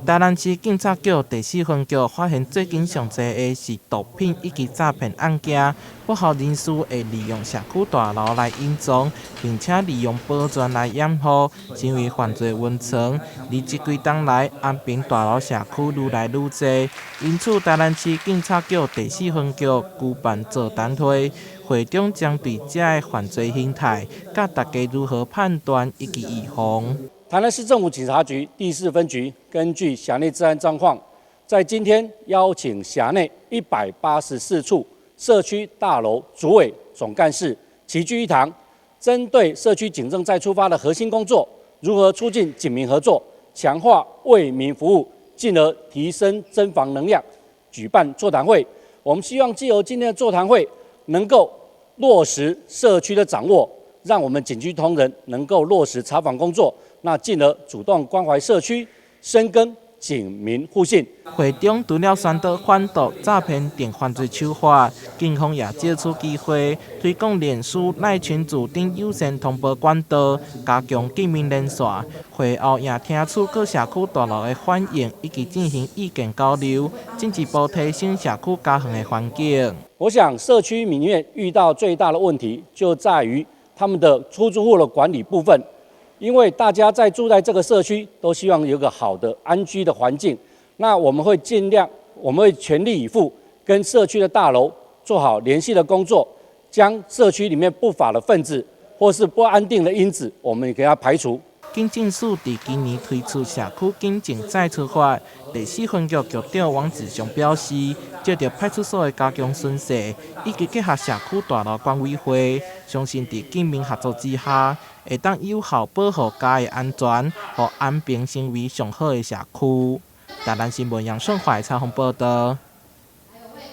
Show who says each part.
Speaker 1: 台南市警察局第四分局發現最近上濟的是毒品以及詐騙案件，不法人士會利用社區大樓來隱藏，並且利用保全來掩護，成為犯罪溫床。而這幾冬來，安平大樓社區愈來愈濟，因此台南市警察局第四分局舉辦座談會，會中針對這个犯罪形態，教大家如何判斷以及預防。
Speaker 2: 台南市政府警察局第四分局根據轄內治安狀況，在今天邀請轄內184處社區大樓主委總幹事齊聚一堂，針對社區警政再出發的核心工作，如何促進警民合作，強化為民服務，進而提升偵防能量，舉辦座談會。我們希望藉由今天的座談會，能夠落實社區的掌握，讓我們警區同仁能夠落實查訪工作。那進而主動關懷社區，深耕警民互信。
Speaker 1: 會中除了宣導反毒、詐騙等犯罪手法，警方也借此機會推廣臉書、LINE 群組等有線通報管道，加強警民連線。會後也聽取各社區大樓的反應，以及進行意見交流，進一步提升社區家園的環境。
Speaker 2: 我想社區裡面遇到最大的問題，就在於他們的出租戶的管理部分。因為大家在住在這個社區，都希望有個好的安居的環境。那我們會盡量，我們會全力以赴，跟社區的大樓做好聯繫的工作，將社區裡面不法的分子或是不安定的因子，我們給它排除。
Speaker 1: 警政署佇今年推出社區警政再出發，第四分局局長王志雄表示，藉著派出所的加強巡視，以及結合社區大樓管委會，相信佇警民合作之下，會當有效保護家的安全，予安平成為上好的社區。台南新聞楊順懷採訪報道。